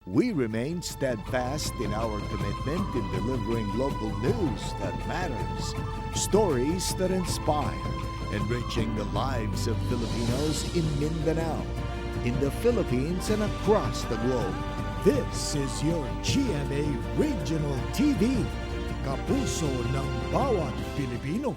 We remain steadfast in our commitment in delivering local news that matters, stories that inspire, enriching the lives of Filipinos in Mindanao, in the Philippines, and across the globe. This is your GMA Regional TV, kapuso ng bawat Pilipino.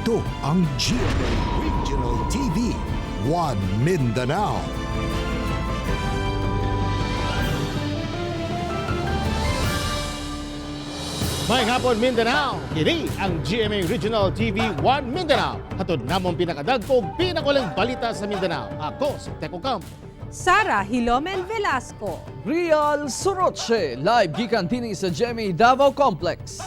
Ito ang GMA Regional TV, One Mindanao. May hapon, Mindanao! Kini ang GMA Regional TV 1 Mindanao. Hatod namong pinakadagkog, pinakawalang balita sa Mindanao. Ako si Teko Campo. Sara Hilomen Velasco. Real Soroche, live gikan dinhi sa GMA Davao Complex.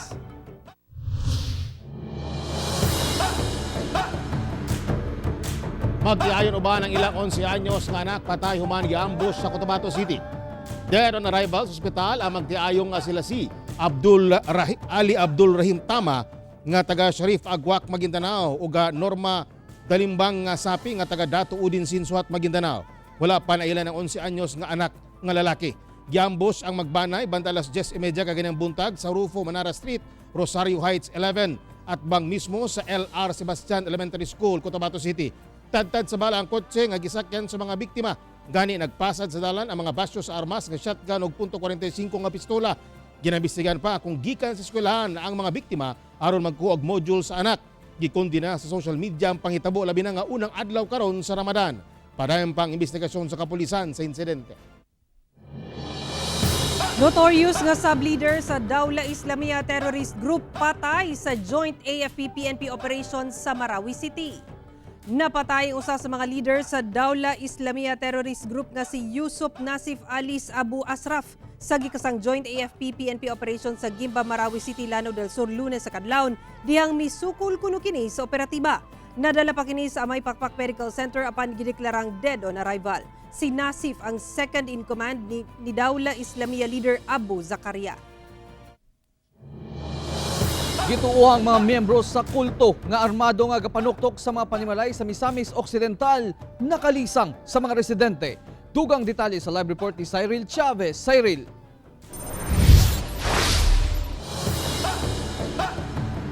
Magtiayon uban ang ilang 11 anyos nga anak patay human giambush sa Cotabato City. Dead on arrival sa ospital ang magtiayong nga sila si Ali Abdul Rahim Tama nga taga Sharif Agwak, Maguindanao ug Norma Dalimbang nga Sapi nga taga Dato Udin Sinsuat, Maguindanao. Wala pa nailan ang 11 anyos nga anak nga lalaki. Giambush ang magbanay banda alas 10:30 kaganang buntag sa Rufo Manara Street, Rosario Heights 11 at bang mismo sa LR Sebastian Elementary School, Cotabato City. Tadtad sa bala ang kotse nga gisakyan sa mga biktima. Gani nagpasad sa dalan ang mga basyo sa armas nga shotgun ug .45 nga pistola. Ginambestigan pa kung gikan sa eskwelahan ang mga biktima aron magkuha og module sa anak. Gikondena sa social media ang panghitabo labi na nga unang adlaw karon sa Ramadan. Padayon pang investigasyon sa kapulisan sa insidente. Notorious nga sub-leader sa Dawla Islamia Terrorist Group patay sa joint AFP-PNP operation sa Marawi City. Napatay ang usa sa mga leader sa Dawla Islamia Terrorist Group nga si Yusuf Nasif Alis Abu Asraf sa gikasang joint AFP-PNP operation sa Gimba, Marawi City, Lanao del Sur, Lunes sa kadlawon, dihang misukol kuno kini sa operatiba. Nadala pa kini sa Amay Pakpak Medical Center apan gideklarang dead on arrival. Si Nasif ang second in command ni Dawla Islamia leader Abu Zakaria. Gituo ang mga miyembro sa kulto nga armado nga gapanuktok sa mga panimalay sa Misamis Occidental nakalisang sa mga residente. Dugang detalye sa live report ni Cyril Chavez. Cyril.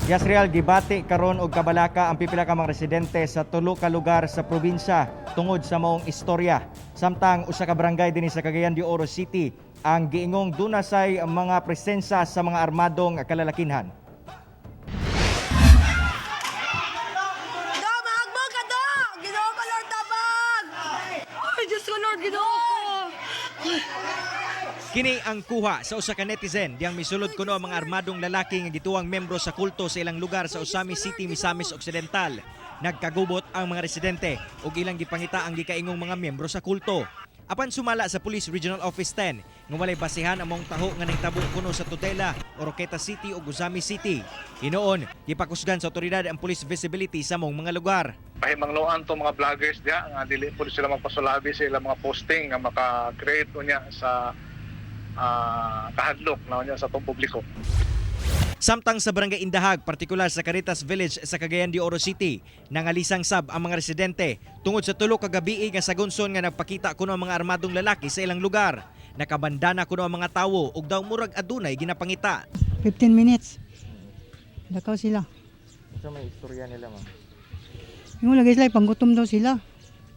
Yes, Real, gibati karon og kabalaka ang pipila ka mga residente sa tulo ka lugar sa probinsya tungod sa maong istorya. Samtang usa ka barangay dinhi sa Cagayan de Oro City ang giingong dunasay mga presensa sa mga armadong kalalakinhan. Do, mahagbong ka, do! Ginoo ko, Lord, tabang! Ay, Diyos ko, Lord, ginoo ko! Kini ang kuha sa usa ka netizen diyang misulod kuno ang mga armadong lalaki nga gituwang membro sa kulto sa ilang lugar sa Ozamis City, Misamis Occidental. Nagkagubot ang mga residente ug ilang gipangita ang gikaingong mga membro sa kulto. Apan sumala sa Police Regional Office 10 nga walay basihan ang maong taho nga nahitabo kuno sa Tudela, Oroqueta City ug Ozamis City. Hinuon, gipakusgan sa otoridad ang police visibility sa maong mga lugar. Pahimangloan to mga vloggers diya nga dili po sila magpasulabi sa ilang mga posting nga maka-create unya sa kahadlok na unya sa atong publiko. Samtang sa Barangay Indahag, partikular sa Caritas Village sa Cagayan de Oro City, nangalisang sab ang mga residente tungod sa tulo ka gabii nga sagunson nga nagpakita kuno ang mga armadong lalaki sa ilang lugar. Nakabandana kuno ang mga tawo ug daw murag adunay ginapangita. 15 minutes. Lakaw sila. Unsa may istorya nila, ma'am? Yung lagi sila, panggutom daw sila.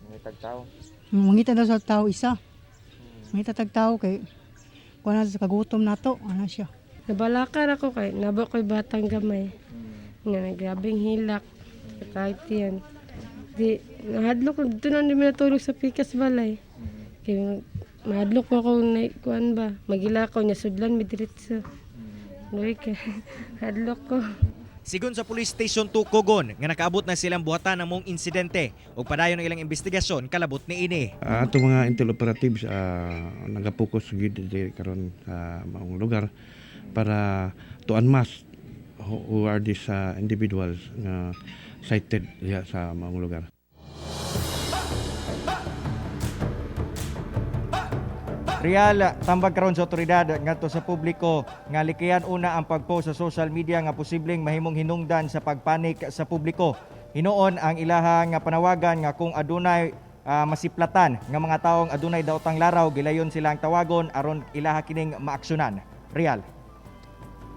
Mangitag tao. Mangita daw sa tao isa. Mangita tag tao kay kuha na sa kagutom nato, ano siya. Nabalakar ako kay nabo ko'y batang gamay. Nga nagrabing hilak. Kahit yan. Di, nahadlok ko. Dito na hindi natulog sa pikas balay. Kay mahadlok ko ako na kuan ba. Magilakaw niya sudlan mi diretso. Luy kay hadlok ko. Sigon sa Police Station 2 Kogon nga nakaabot na silang buhatan ng mong insidente ug padayon ang ilang investigasyon kalabot niini. Ato mga intel operatives nagapokus gid diri karon sa maong lugar para to unmask who are these individuals nga cited diha sa maong lugar. Real, tambag karon sa otoridad ngadto sa publiko nga likayan una ang pag-post sa social media nga posibleng mahimong hinungdan sa pagpanik sa publiko. Hinuon ang ilaha nga panawagan nga kung adunay masiplatan nga mga taong adunay daotang laraw, gilayon silang tawagon aron ilaha kining maaksyonan. Real.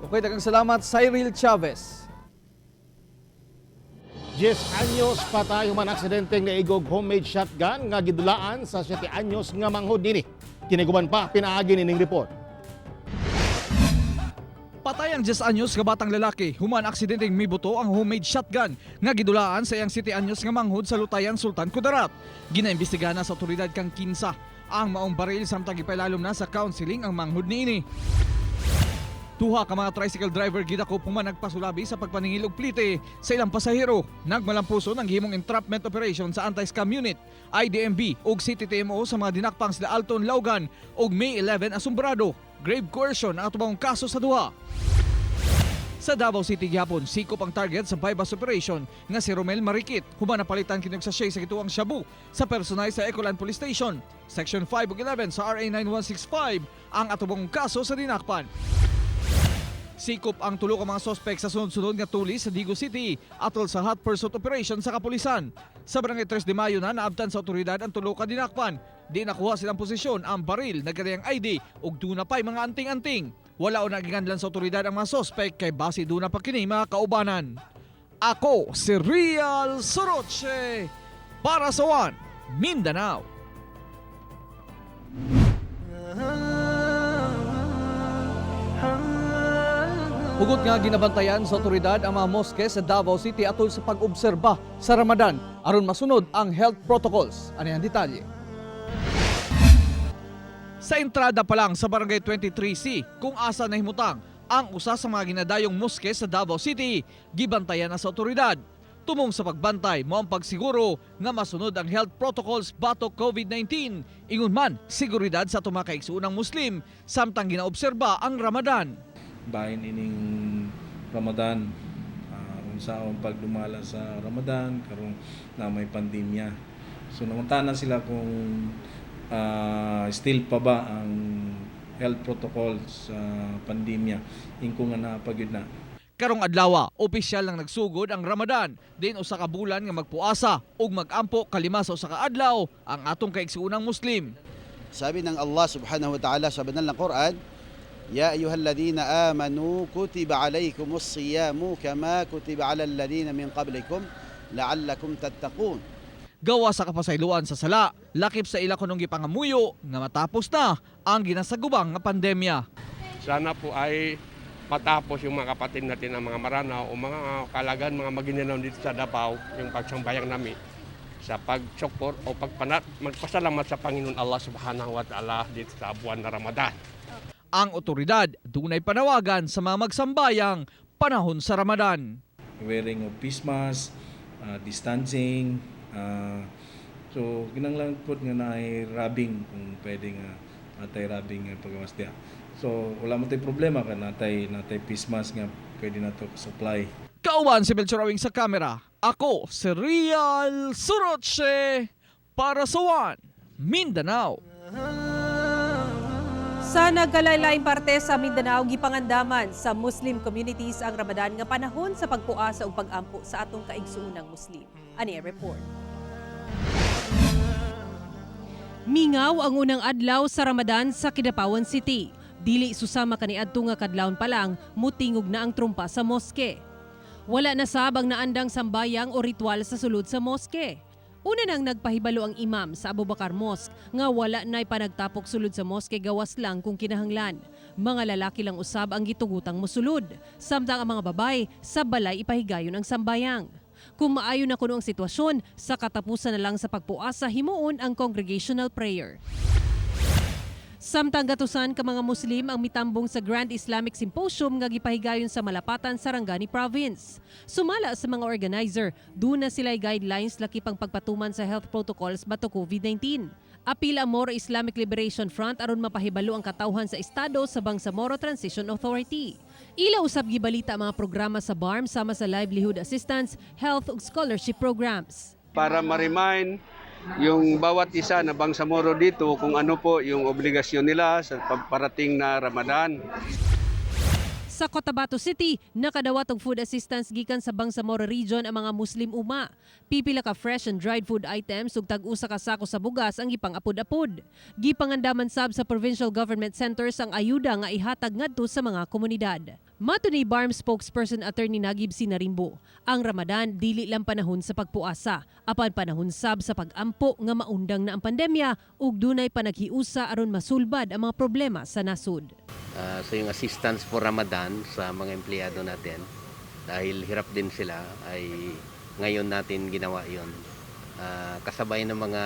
Okay, daghang salamat Cyril Chavez. 10 anyos patay human aksidenteng naigog homemade shotgun nga gidulaan sa 7 anyos nga manghod nini. Kiniguban pa pinaagi nining report. Patay ang 10 anyos nga batang lalaki human aksidenteng mibuto ang homemade shotgun nga gidulaan sa iyang 7 anyos nga manghod sa Lutayan, Sultan Kudarat. Ginaimbestigahan na sa otoridad kang kinsa ang maong baril samtang gipailalom na sa counseling ang manghod niini. Duha ka mga tricycle driver gidakop human nagpasulabi sa pagpaningil og plite sa ilang pasahero. Nagmalampuso ng gihimong entrapment operation sa anti-scam unit, IDMB ug CTTMO sa mga dinakpang sila Alton Laugan ug May 11 Asumbrado. Grave coercion ang atubang kaso sa duha. Sa Davao City gihapon, sikop ang target sa bypass operation nga si Romel Marikit human napalitan kini og sachet sa gituang shabu sa personay sa Ecoland Police Station. Section 5 ug 11 sa RA 9165 ang atubang kaso sa dinakpan. Sikop ang tulo ka mga sospek sa sunod-sunod nga tuli sa Digos City atol sa hot pursuit operation sa kapulisan. Sa barangay 3 de Mayo na naabtan sa otoridad ang tulo ka dinakpan. Di nakuha silang posisyon ang baril, nagkadayang ID ug duna pa'y mga anting-anting. Wala o nagiganlan sa otoridad ang mga sospek kay base duna pa kini mga kaubanan. Ako si Real Soroche para sa One Mindanao. Hugot nga ginabantayan sa otoridad ang mga moske sa Davao City atol sa pag-obserba sa Ramadan aron masunod ang health protocols. Ano ang detalye? Sa entrada pa lang sa Barangay 23C kung asa nahimutang ang usa sa mga ginadayong moske sa Davao City, gibantayan na sa otoridad. Tumong sa pagbantay mo ang pagsiguro nga masunod ang health protocols batok COVID-19. Ingon man, seguridad sa atong mga kaigsuonang Muslim samtang ginaobserba ang Ramadan. Bahin ining Ramadan, unsaon pagdumala sa Ramadan karong na may pandemya. So nangutana sila kung still pa ba ang health protocol sa pandemya, ingko nga naa pa gyud na. Karong adlaw, opisyal lang nagsugod ang Ramadan. Din usa ka bulan nga magpuasa ug magampo kalima sa usa ka adlaw ang atong kaigsuonang Muslim. Sabi ng Allah subhanahu wa ta'ala sa banal na Quran, "Ya ayyuhalladhina amanu kutiba alaykumus siyamu kama kutiba alal ladhina min qablikum la'allakum tattaqun." Gawa sa kapasayloan sa sala, lakip sa ila kunong gipangamuyo nga matapos na ang ginasagubang nga pandemya. Sana po ay matapos yung mga kapatid natin ang mga Maranao o mga kalagan, mga Maguindanao dito sa Davao, yung pagsambayang namin sa pagsyukur o pagpanat, magpasalamat sa Panginoon Allah subhanahu wa ta'ala dito sa buwan na Ramadan. Ang otoridad dunay panawagan sa mga magsambayang panahon sa Ramadan. Wearing of face mask, distancing, so kinahanglan pud nga naay rubbing kung pwede nga atay rubbing nga pagawas diha. So wala man tay problema ka natay face mask nga pwede nato supply. Kauban si Melchor Awing sa kamera. Ako si Real Soroche para sa One Mindanao. Sa nagkalain-laing parte sa Mindanao, gipangandaman sa Muslim communities ang Ramadan nga panahon sa pagpuasa ug pag-ampo sa atong kaigsuonang Muslim. Ani ang report. Mingaw ang unang adlaw sa Ramadan sa Kidapawan City. Dili susama kaniadto nga kadlawon pa lang mutingog na ang trumpa sa moske. Wala na sab ang naandang sambayang o ritual sa sulod sa moske. Una nang nagpahibalo ang imam sa Abubakar Mosque nga wala na'y panagtapok sulod sa moske gawas lang kung kinahanglan. Mga lalaki lang usab ang gitugutang mosulod, samtang ang mga babae sa balay ipahigayon ang sambayang. Kung maayo na kuno ang sitwasyon, sa katapusan na lang sa pagpuasa himuon ang congregational prayer. Samtang gatusan ka mga Muslim ang mitambong sa Grand Islamic Symposium nga gipahigayon sa Malapatan, Sarangani Province. Sumala sa mga organizer, duna sila'y guidelines laki pang pagpatuman sa health protocols batok COVID-19. Apil ang Moro Islamic Liberation Front aron mapahibalo ang katawhan sa estado sa Bangsamoro Transition Authority. Ila usab gibalita ang mga programa sa BARMM sama sa livelihood assistance, health ug scholarship programs. Para ma-remind yung bawat isa na Bangsamoro dito kung ano po yung obligasyon nila sa parating na Ramadan. Sa Cotabato City, nakadawat og food assistance gikan sa Bangsamoro Region ang mga Muslim Ummah. Pipila ka fresh and dried food items ug tag-usa ka sako sa bugas ang gipang-apod-apod. Gipangandaman sab sa provincial government centers ang ayuda nga ihatag ngadto sa mga komunidad. Mato ni BARMM spokesperson Attorney Naguib Sinarimbo, ang Ramadan dili lang panahon sa pagpuasa, apan panahon sab sa pag-ampo nga maundang na ang pandemya ug dunay panaghiusa aron masulbad ang mga problema sa nasod. So yung assistance for Ramadan sa mga empleyado natin, dahil hirap din sila, ay ngayon natin ginawa yon. Kasabay ng mga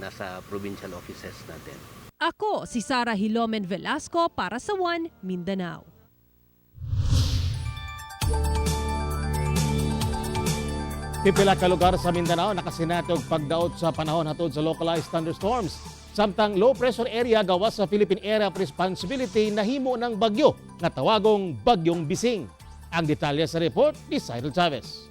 nasa provincial offices natin. Ako si Sara Hilomen Velasco para sa One Mindanao. Pipila ka lugar sa Mindanao nakasinati og pagdaot sa panahon hatod sa localized thunderstorms. Samtang low pressure area gawas sa Philippine Area of Responsibility nahimo ng bagyo nga tawagong Bagyong Bising. Ang detalye sa report ni Cyril Chavez.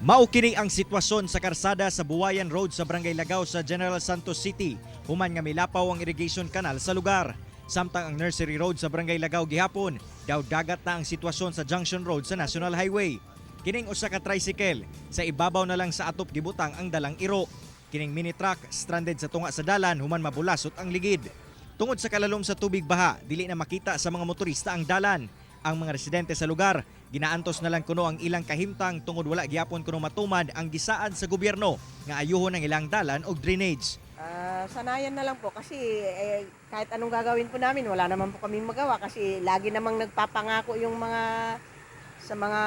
Mao kini ang sitwasyon sa karsada sa Buwayan Road sa Barangay Lagaw sa General Santos City human nga milapaw ang irrigation canal sa lugar. Samtang ang Nursery Road sa Barangay Lagaw gihapon, daw dagat na ang sitwasyon sa Junction Road sa National Highway. Kining usa ka tricycle, sa ibabaw na lang sa atop gibutang ang dalang iro. Kining mini truck stranded sa tunga sa dalan human mabulasot ang ligid. Tungod sa kalalom sa tubig baha, dili na makita sa mga motorista ang dalan. Ang mga residente sa lugar, ginaantos na lang kuno ang ilang kahimtang tungod wala gihapon kuno matuman ang gisaad sa gobyerno nga ayuhon ang ilang dalan og drainage. Sanayan na lang po kasi eh, kahit anong gagawin po namin, wala naman po kaming magawa kasi lagi namang nagpapangako yung mga sa mga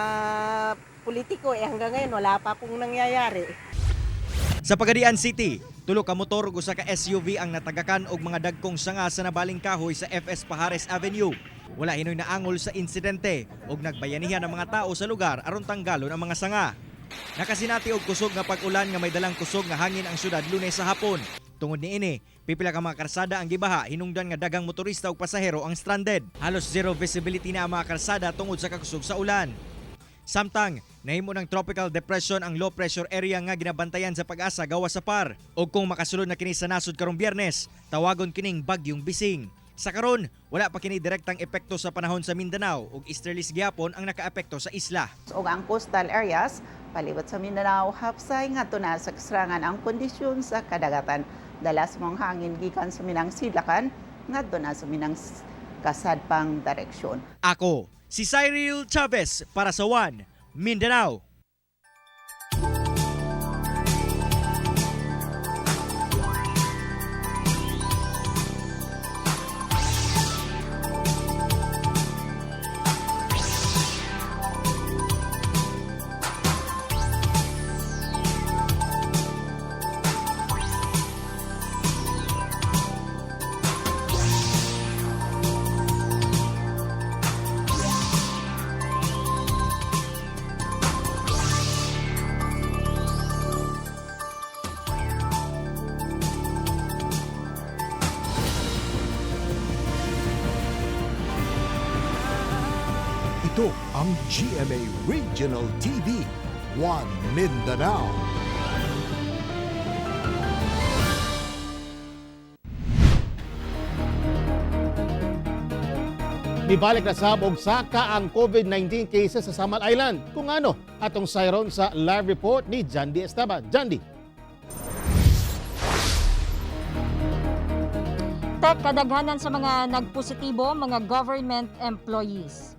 politiko eh hanggang ngayon wala pa pong nangyayari. Sa Pagadian City, tulo ka motor ug usa ka SUV ang natagakan og mga dagkong sanga sa nabaling kahoy sa FS Pajares Avenue. Wala hinoy naangol sa insidente ug nagbayanihan ang mga tao sa lugar aron tanggalon ang mga sanga. Nakasinati og kusog nga pag-ulan nga may dalang kusog nga hangin ang syudad Lunes sa hapon. Tungod niini, pipila ka mga karsada ang gibaha hinungdan nga daghang motorista ug pasahero ang stranded. Halos zero visibility na ang mga karsada tungod sa kakusog sa ulan. Samtang, nahimo ng tropical depression ang low pressure area nga ginabantayan sa Pag-asa gawas sa PAR. O kung makasulod na kini sa nasod karong Biyernes, tawagon kining Bagyong Bising. Sa karon, wala pa kini direktang epekto sa panahon sa Mindanao ug easterlies gihapon ang nakaapekto sa isla. Ug ang coastal areas palibot sa Mindanao hapsay ngadto na sa kasrangan ang kondisyon sa kadagatan. Dalas mong hangin gikan sa minang sidlakan ngadto na sa minang kasadpang direksyon. Ako, si Cyril Chavez para sa One Mindanao. Ito ang GMA Regional TV, One Mindanao. Mibalik na sab og saka ang COVID-19 cases sa Samal Island. Kung ano, atong sayron sa live report ni Jandy Esteban. Jandy. Tek, kadaghanan sa mga nagpositibo, mga government employees.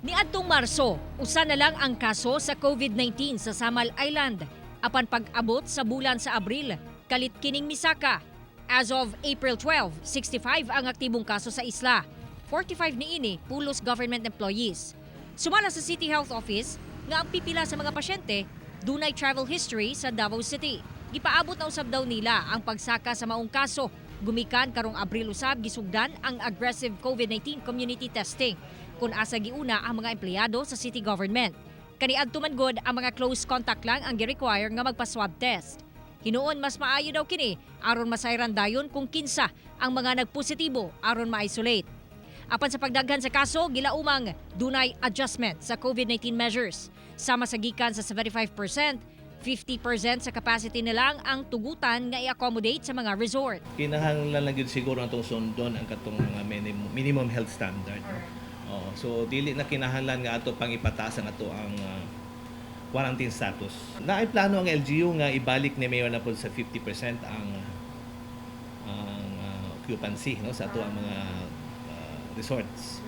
Niadtong Marso, usa na lang ang kaso sa COVID-19 sa Samal Island. Apan pag-abot sa bulan sa Abril, kalit kining misaka. As of April 12, 65 ang aktibong kaso sa isla. 45 niini pulos government employees. Sumala sa City Health Office nga ang pipila sa mga pasyente dunay travel history sa Davao City. Gipaabot na usab daw nila ang pagsaka sa maong kaso. Gumikan karong Abril usab gisugdan ang aggressive COVID-19 community testing kung asa giuna ang mga empleyado sa city government. Kaniadto man gud ang mga close contact lang ang gi-require nga magpa-swab test. Hinuon mas maayo daw kini aron masayran dayon kung kinsa ang mga nagpositibo aron ma-isolate. Apan sa pagdaghan sa kaso, gilaumang dunay adjustment sa COVID-19 measures. Sama sa gikan sa 75%, 50% sa capacity nilang ang tugutan nga i-accommodate sa mga resort. Kinahanglan lang gyud siguro atong sundon ang katong mga minimum health standard, no? Oo, so dili na kinahanglan nga ato pang ipataas ang ato ang quarantine status. Naay plano ang LGU nga ibalik ni Mayor na pod sa 50% ang occupancy, no, sa ato ang mga resorts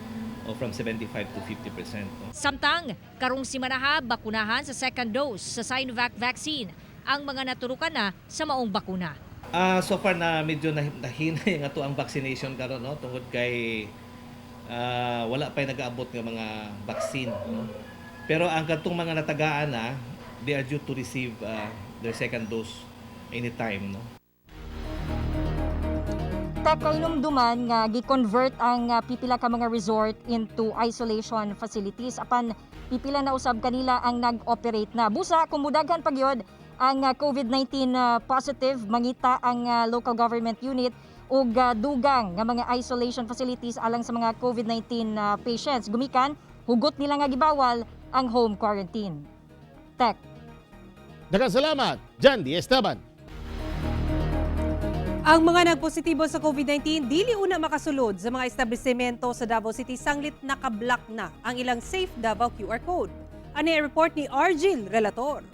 o from 75 to 50%, no? Samtang, karong simanaha bakunahan sa second dose sa Sinovac vaccine ang mga naturukan na sa maong bakuna. So far na medyo nahina yung ato ang vaccination karon, no, tungod kay wala pa nag-aabot nga mga vaccine, no. Pero ang katong mga natagaan na, they are due to receive their second dose anytime, no. Tek, nga gi-convert ang pipila ka mga resort into isolation facilities apan pipila na usab kanila ang nag-operate na. Busa kung mudaghan pa gyud ang COVID-19 positive, mangita ang local government unit og dugang nga mga isolation facilities alang sa mga COVID-19 patients. Gumikan hugot nila nga gibawal ang home quarantine. Tek. Daghang salamat, Jandy Esteban. Ang mga nagpositibo sa COVID-19 dili una makasulod sa mga establishmento sa Davao City sanglit naka-block na ang ilang Safe Davao QR code. Ani ang report ni Argil Relator.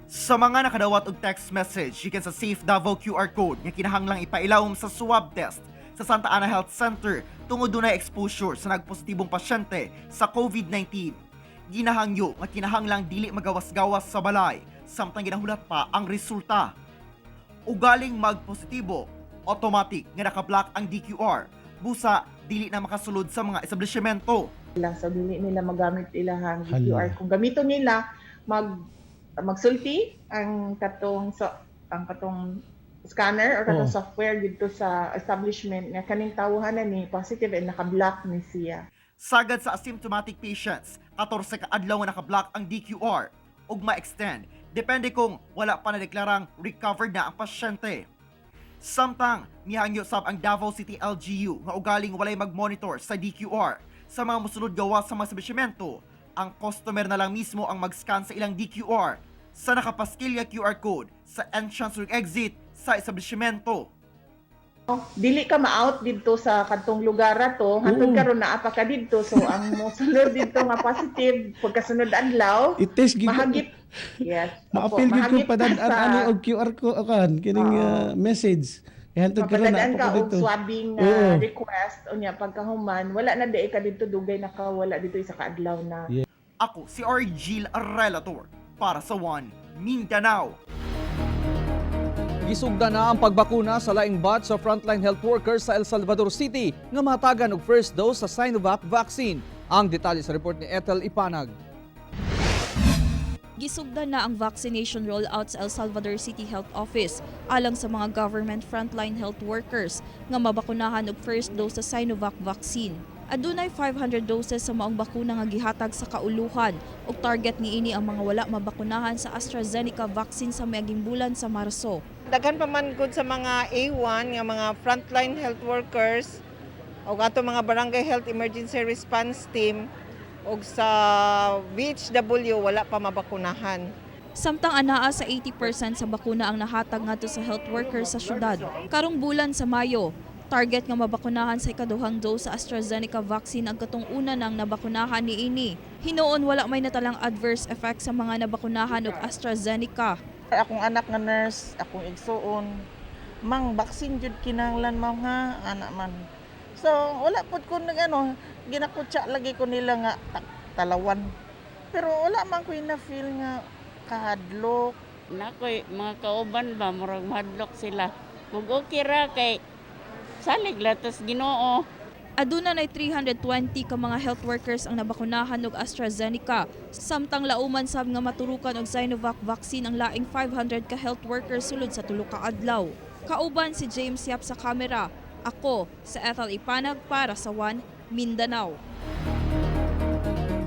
Sa mga nakadawat og text message gikan sa Safe Davao QR code nga kinahanglang ipailawom sa swab test sa Santa Ana Health Center tungod dunay exposure sa nagpositibong pasyente sa COVID-19. Ginahangyo nga kinahanglang dili magawas-gawas sa balay samtang ginahulat pa ang resulta. Ugaling magpositibo, automatic nga naka-block ang DQR. Busa dili na makasulod sa mga establishmento. So dili nila magamit ilahang Hala. QR. Kung gamiton nila, magsulti ang katong scanner or katong software dito sa establishment nga kaning tawhan na ni positive and naka-block ni siya. Sagad sa asymptomatic patients, 14 ka adlaw nga naka-block ang DQR ug ma-extend depende kung wala pa nadeklarang recovered na ang pasyente. Samtang mihangyo sab ang Davao City LGU nga ugaling walay mag-monitor sa DQR sa mga mosulod gawas sa mga establishmento, ang customer na lang mismo ang mag-scan sa ilang DQR sa nakapaskil nga QR code sa entrance or exit sa establishmento. Dili ka ma-out didto sa kadtong lugar to hantod karon naa pa ka didto, so ang mosulod didto nga positive pagkasunod adlaw I-test gid ko. Mahagip, yes, opo, Maapil gid ko mahagip ka padad-an ani og QR ko kan kining message. Kay hantod karon mapadad-an naa ka pa ko og dito. swabbing request, unya pagkahuman wala na diay ka didto, dugay na ka wala didto isa ka adlaw na. Ako si Argil Relator para sa One Mindanao. Gisugda na ang pagbakuna sa laing batch sa frontline health workers sa El Salvador City nga matagan og first dose sa Sinovac vaccine. Ang detalye sa report ni Ethel Ipanag. Gisugda na ang vaccination rollout sa El Salvador City Health Office alang sa mga government frontline health workers nga mabakunahan og first dose sa Sinovac vaccine. Adunay 500 doses sa maong bakuna nga gihatag sa kauluhan ug target niini ang mga wala mabakunahan sa AstraZeneca vaccine sa miaging bulan sa Marso. Daghan pa man gud sa mga A1 nga mga frontline health workers ug ato mga barangay health emergency response team ug sa VHW wala pa mabakunahan. Samtang anaa sa 80% sa bakuna ang nahatag ngadto sa health workers sa syudad. Karong bulan sa Mayo, target nga mabakunahan sa ikaduhang dose sa AstraZeneca vaccine ang katong una nang nabakunahan niini. Hinuon wala may natalang adverse effect sa mga nabakunahan og AstraZeneca. Akong anak nga nurse, akong igsuon, mang vaccine jud kinahanglan, ma'am, ha, ana man. So wala pud ko nag ano, ginakutsa lagi ko nila nga talawan. Pero wala man ko na feel nga kahadlok. Nakoy mga kauban ba, murag mahadlok sila. Mug okay ra kay salig la tas Ginoo. Aduna nay 320 ka mga health workers ang nabakunahan og AstraZeneca. Samtang lauman sab nga maturukan og Sinovac vaccine ang laing 500 ka health workers sulod sa 3 ka adlaw. Kauban si James Yap sa kamera. Ako, sa Ethel Ipanag para sa One Mindanao.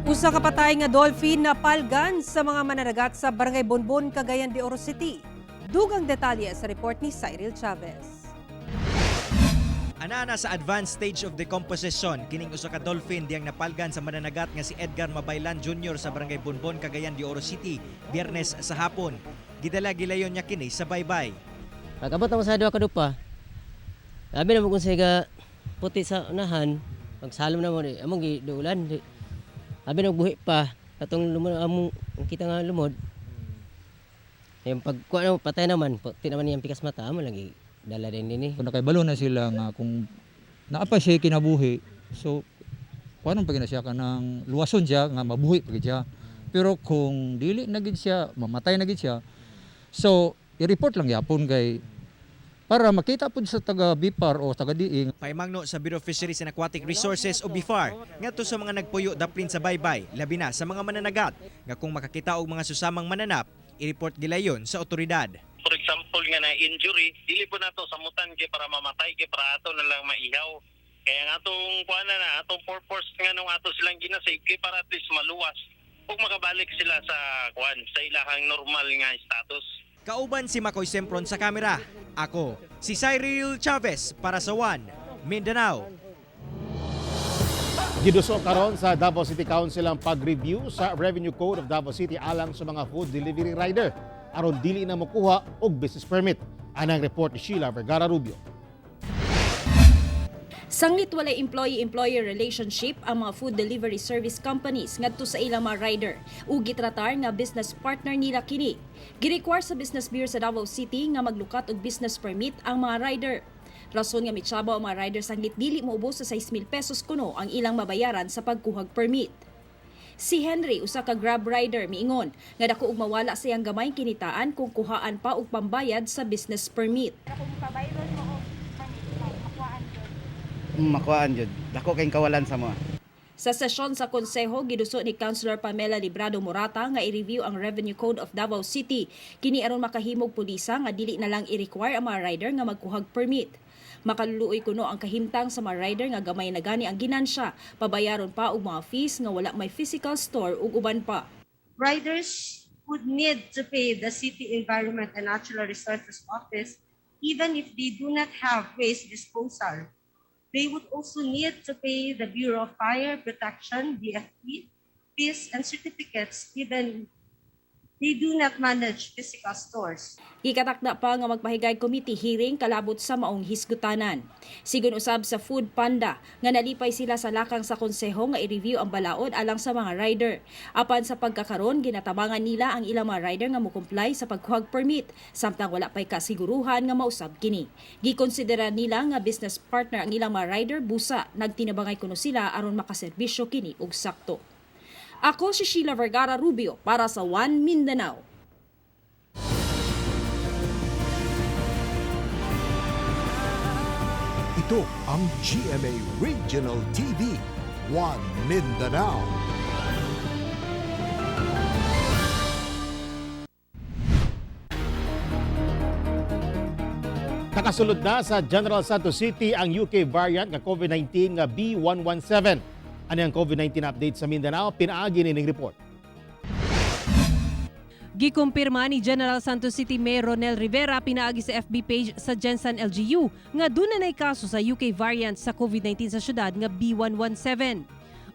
Usa ka patay nga dolphin na palgan sa mga mananagat sa Barangay Bonbon, Cagayan de Oro City. Dugang detalye sa report ni Cyril Chavez. Anana sa advanced stage of decomposition kining usa ka dolphin diyang napalgan sa mananagat nga si Edgar Mabaylan Jr. sa Barangay Bonbon, Cagayan de Oro City, Biyernes sa hapon. Gidala gilayon niya kini sa baybay. Pag-abot ako sa duha ka dupa, labi na mo kung siya puti sa unahan, pagsalom na mo, di, among gidulan. Di, labi na buhi pa, katong lumod, among kita nga lumod. Yung pagkuha na mo, patay naman, puti naman niyang pikas mata, amo lagi dala din din eh. Kung nakaibalo na sila nga kung naa pa siya kinabuhi, so kuan pa gina siya kanang luwason siya nga mabuhi pa gid siya. Pero kung dili na gid siya, mamatay na gid siya. So i-report lang yapon kay para makita pud sa taga BIPAR o taga Diing. Paimangno sa Bureau of Fisheries and Aquatic Resources o BIFAR ngadto sa mga nagpuyo daplin sa baybay, labi na sa mga mananagat nga kung makakita og mga susamang mananap, i-report gilayon sa otoridad. For example nga na injury, dili po nato samutan kay para mamatay, kay para ato na lang maihaw. Kaya nga atong kuan na, atong purpose nga nung ato silang ginasave kay para at least maluwas ug makabalik sila sa kuan, sa ilahang normal nga status. Kauban si Makoy Sempron sa kamera. Ako, si Cyril Chavez para sa One Mindanao. Giduso karon sa Davao City Council ang pag-review sa Revenue Code of Davao City alang sa mga food delivery rider aron dili na mokuha og business permit. Anang report ni Sheila Vergara Rubio. Sanglit walay employee-employer relationship ang mga food delivery service companies ngadto sa ilang mga rider ug gitratar nga business partner nila kini. Gi-require sa Business Bureau sa Davao City nga maglukat og business permit ang mga rider. Rason nga mitsaba ang mga rider sanglit dili moubos sa 6,000 pesos kuno ang ilang mabayaran sa pagkuhag permit. Si Henry, usa ka Grab rider, miingon nga dako og mawala sa iyang gamay kinitaan kung kuhaan pa og pambayad sa business permit. Makuhaan jud. Dako kayong kawalan sa mga. Sa sesyon sa konseho, giduso ni Councilor Pamela Librado Morata nga i-review ang Revenue Code of Davao City. Kini aron makahimog pulisa nga dili na lang i-require ang mga rider nga magkuhag permit. Makaluluoy kuno ang kahimtang sa mga rider nga gamay na gani ang ginansya, pabayaron pa og mga fees nga wala may physical store ug uban pa. Riders would need to pay the City Environment and Natural Resources Office even if they do not have waste disposal. They would also need to pay the Bureau of Fire Protection, BFP, fees and certificates even they do not manage physical stores. Gikatakda pa nga magpahigay committee hearing kalabot sa maong hisgutanan. Sigon usab sa Food Panda nga nalipay sila sa lakang sa konseho nga i-review ang balaod alang sa mga rider. Apan sa pagkakaron, ginatabangan nila ang ilang mga rider nga mo-comply sa pagkuhag permit samtang wala pay kasiguruhan nga mausab kini. Gikonsidera nila nga business partner ang ilang mga rider busa nagtinabangay kuno sila aron makaserbisyo kini og sakto. Ako si Sheila Vergara Rubio para sa One Mindanao. Ito ang GMA Regional TV, One Mindanao. Nakasulod na sa General Santos City ang UK variant nga COVID-19 nga B117. Ano ang COVID-19 update sa Mindanao? Pinaagi nining report. Gikumpirma ni General Santos City Mayor Ronel Rivera pinaagi sa FB page sa Gensan LGU nga duna nay kaso sa UK variant sa COVID-19 sa syudad nga B117.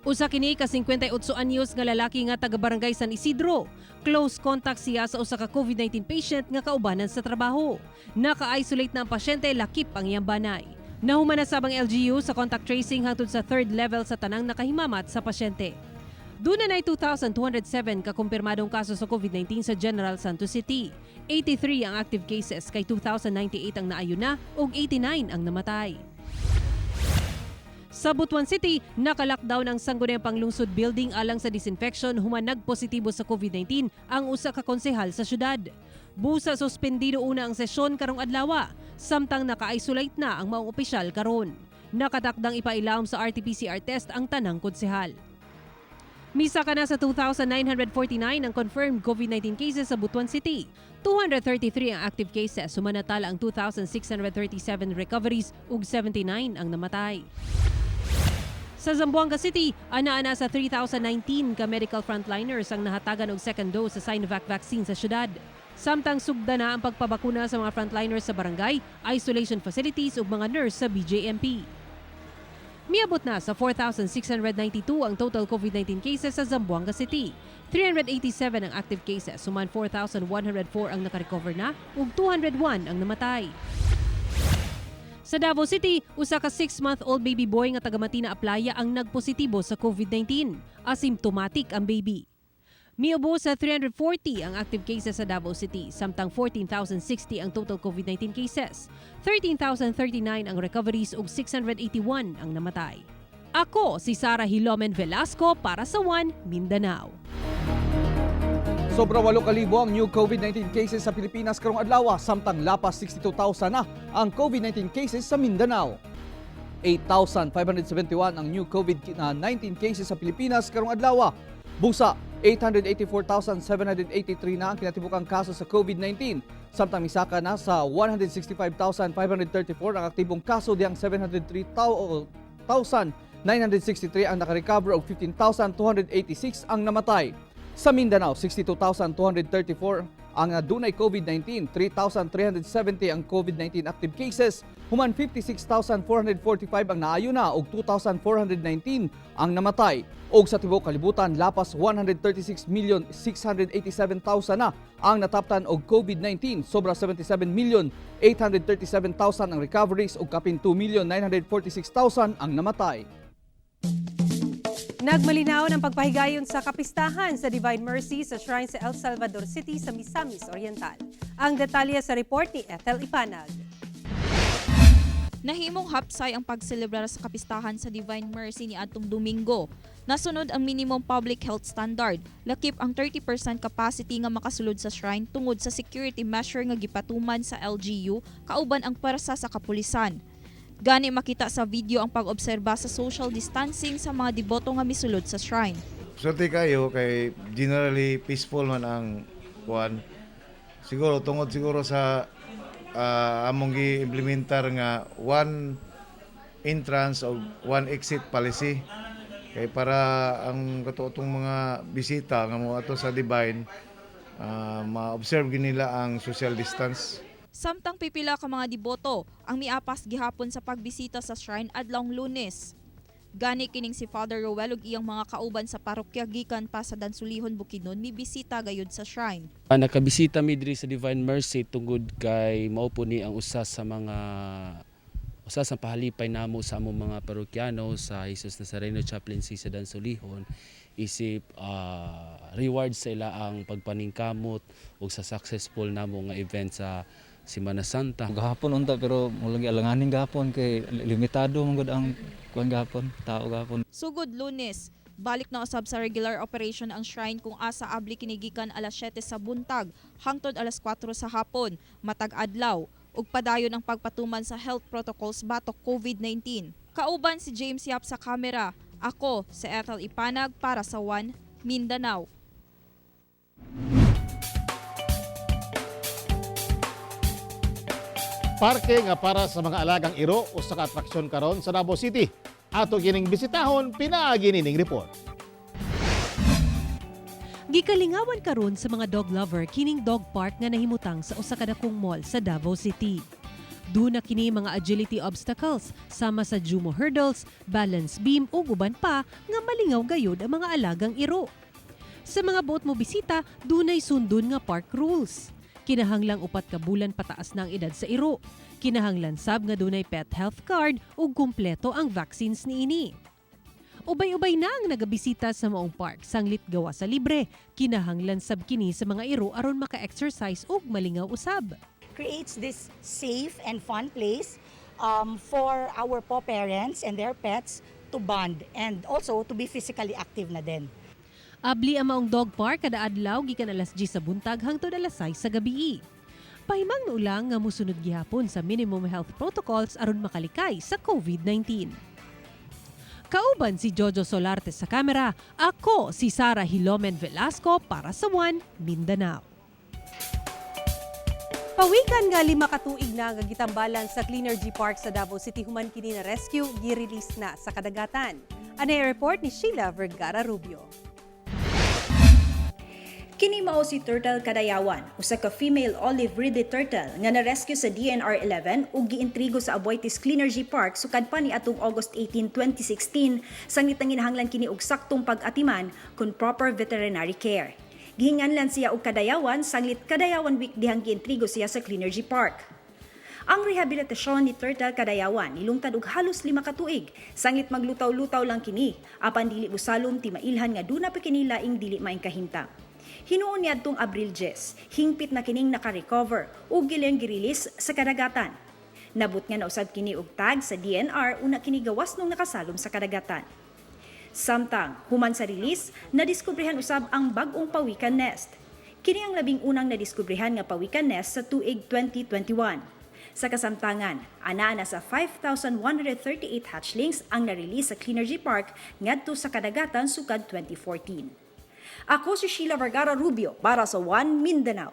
Usa kini ka 58 anyos nga lalaki nga taga Barangay San Isidro. Close contact siya sa usa ka COVID-19 patient nga kaubanan sa trabaho. Naka-isolate na ang pasyente, lakip ang iyang banay. Nahuman na sab ang LGU sa contact tracing hangtod sa third level sa tanang nakahimamat sa pasyente. Duna na 2,207 kakumpirmadong kaso sa COVID-19 sa General Santos City. 83 ang active cases kay 2,098 ang naayo na ug 89 ang namatay. Sa Butuan City, naka-lockdown ang Sangguniang Panglungsod building alang sa disinfection human nagpositibo sa COVID-19 ang usa ka konsehal sa syudad. Busa suspendido una ang sesyon karong adlaw, samtang naka-isolate na ang maong opisyal karon. Nakatakdang ipailawom sa RT-PCR test ang tanang konsehal. Misaka na sa 2,949 ang confirmed COVID-19 cases sa Butuan City. 233 ang active cases, sumanatala ang 2,637 recoveries ug 79 ang namatay. Sa Zamboanga City, ana-ana sa 3,019 ka medical frontliners ang nahatagan og second dose sa Sinovac vaccine sa syudad. Samtang sugda na ang pagpabakuna sa mga frontliners sa barangay, isolation facilities ug mga nurse sa BJMP. Miabot na sa 4,692 ang total COVID-19 cases sa Zamboanga City. 387 ang active cases, human 4,104 ang nakarecover na ug 201 ang namatay. Sa Davao City, usa ka 6-month-old baby boy nga taga Matina Aplaya ang nagpositibo sa COVID-19. Asymptomatic ang baby. Miubo sa 340 ang active cases sa Davao City, samtang 14,060 ang total COVID-19 cases. 13,039 ang recoveries ug 681 ang namatay. Ako si Sara Hilomen Velasco para sa One Mindanao. Sobra 8,000 ang new COVID-19 cases sa Pilipinas karong adlaw, samtang lapas 62,000 na ang COVID-19 cases sa Mindanao. 8,571 ang new COVID-19 cases sa Pilipinas karong adlaw. Busa, 884,783 na ang kinatibukang kaso sa COVID-19. Samtang misaka na sa 165,534 ang aktibong kaso diyang 703,963 ang nakarecover ug 15,286 ang namatay. Sa Mindanao, 62,234 ang dunay COVID-19, 3,370 ang COVID-19 active cases, human 56,445 ang naayo na ug 2,419 ang namatay. Og sa tibuok kalibutan, lapas 136,687,000 na ang nataptan og COVID-19, sobra 77,837,000 ang recoveries ug kapin 2,946,000 ang namatay. Nagmalinaw ang pagpahigayon sa kapistahan sa Divine Mercy sa Shrine sa El Salvador City sa Misamis Oriental. Ang detalye sa report ni Ethel Ipanag. Nahimong hapsay ang pagselebrar sa kapistahan sa Divine Mercy ni adtong Domingo. Nasunod ang minimum public health standard, lakip ang 30% capacity nga makasulod sa shrine tungod sa security measure nga gipatuman sa LGU kauban ang pwersa sa kapulisan. Gani makita sa video ang pag-obserba sa social distancing sa mga deboto nga misulod sa shrine. Swerte kayo kay generally peaceful man ang kuan. Siguro tungod siguro sa among gi-implementar nga one entrance o one exit policy kay para ang katuotong mga bisita nga moadto sa Divine, ma-observe gyud nila ang social distance. Samtang pipila ka mga deboto ang miapas gihapon sa pagbisita sa shrine adlawng Lunes. Gani kining si Father Roel ug iyang mga kauban sa parokya gikan pa sa Dansolihon, Bukidnon, mibisita gayud sa shrine. Nakabisita mi diri sa Divine Mercy tungod kay mao po ni ang usa sa pahalipay namo sa among mga parokyano sa Jesus Nazareno Chaplaincy sa Dansolihon isip reward sa ila ang pagpaningkamot ug sa successful namo nga event sa Semana Santa. Gahapon unta, pero mulang alanganin gahapon kay limitado man gud ang kuan gahapon, tao gahapon. Sugod Lunes, balik na usab sa regular operation ang shrine kung asa abli kini gikan alas 7 sa buntag hangtod alas 4 sa hapon matag adlaw ug padayon ang pagpatuman sa health protocols batok COVID-19. Kauban si James Yap sa kamera. Ako si Ethel Ipanag para sa One Mindanao. Parke nga para sa mga alagang iro usa ka atraksyon karon sa Davao City. Ato kining bisitahon pinaagi nining report. Gikalingawan karon sa mga dog lover kining dog park nga nahimutang sa usa ka dakong mall sa Davao City. Duna kini mga agility obstacles sama sa Jumo hurdles, balance beam ug uban pa nga malingaw gayud ang mga alagang iro. Sa mga buot mo bisita, dunay sundon nga park rules. Kinahanglang 4 ka bulan pataas na ang edad sa iro. Kinahanglan sab nga dunay pet health card ug kumpleto ang vaccines niini. Ubay-ubay na ang nagabisita sa maong park sanglit gawa sa libre. Kinahanglan sab kini sa mga iro aron maka-exercise ug malingaw usab. Creates this safe and fun place for our paw parents and their pets to bond and also to be physically active na din. Abli ang maong dog park kada adlaw gikan alas 10 sa buntag hangtod alas 6 sa gabii. Pahimangno lang nga musunod gihapon sa minimum health protocols aron makalikay sa COVID-19. Kauban si Jojo Solarte sa kamera, ako si Sara Hilomen Velasco para sa One Mindanao. Pawikan nga 5 ka tuig na nga gitambalan sa Cleanergy Park sa Davao City human kini na rescue, gi-release na sa kadagatan. Anay report ni Sheila Vergara Rubio. Kini mao si Turtle Kadayawan, usa ka female olive ridley turtle nga na-rescue sa DENR 11 ug giintrigo sa Aboitiz Cleanergy Park sukad pa ni atong August 18, 2016, sanglit nanginahanglan kini og saktong pag-atiman kun proper veterinary care. Gihinganlan siya og Kadayawan sanglit Kadayawan Week dihang giintrigo siya sa Cleanergy Park. Ang rehabilitasyon ni Turtle Kadayawan nilungtad og halos 5 ka tuig, sanglit maglutaw-lutaw lang kini, apan dili mosalom ti mailhan nga duna pa kini laing dili maayong kahimtang. Hinuon niadtong Abril 10, hingpit na kining naka-recover ug giling gi-release sa kadagatan. Nabut nga nausab kini og tag sa DENR una kini gawas nung nakasalom sa kadagatan. Samtang, human sa release, nadiskubrehan usab ang bag-ong pawikan nest. Kini ang 11 na nadiskubrehan nga pawikan nest sa tuig 2021. Sa kasamtangan, anaa na sa 5,138 hatchlings ang na-release sa Cleanergy Park ngadto sa kadagatan sukad 2014. Ako si Sheila Vergara Rubio para sa One Mindanao.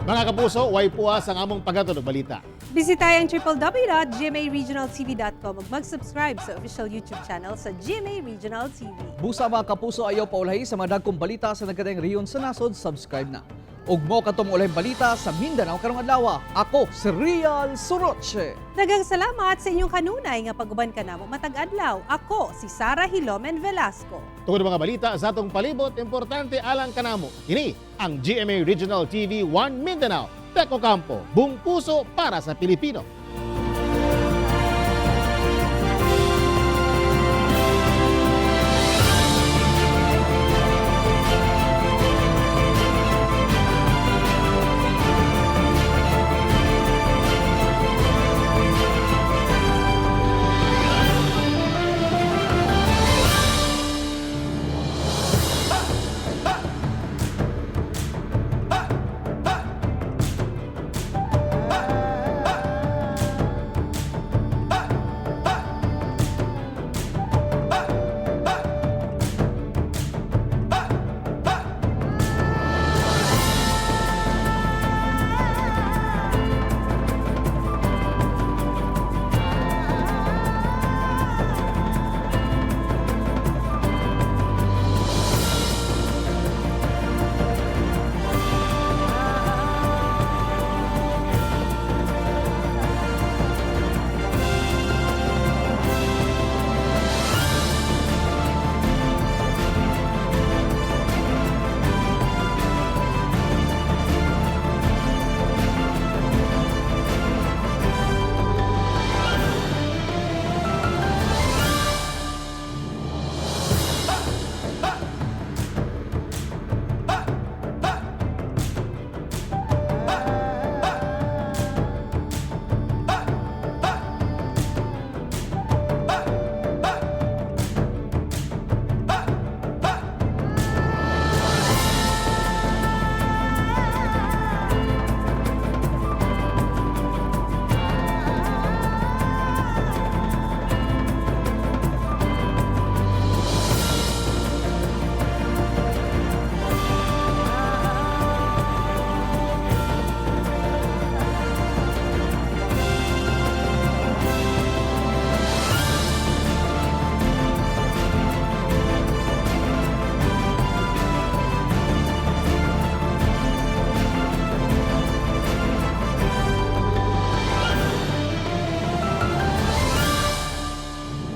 Mga kapuso, way puwas ang among paghatod og balita. Bisitahin ang www.gmaregionaltv.com ug mag-subscribe sa official YouTube channel sa GMA Regional TV. Busa, mga kapuso, ayaw paulahi sa mga dagkong balita sa nagkadaiyang rehiyon sa nasod, subscribe na. Ug mao katong ulahing balita sa Mindanao karong adlaw. Ako si Real Soroche. Daghang salamat sa inyong kanunay nga pag-uban kanamo matag adlaw. Ako si Sara Hilomen Velasco. Tungod mga balita sa atong palibot, importante alang kanamo. Kini ang GMA Regional TV 1 Mindanao. Tek Ocampo, buong puso para sa Pilipino.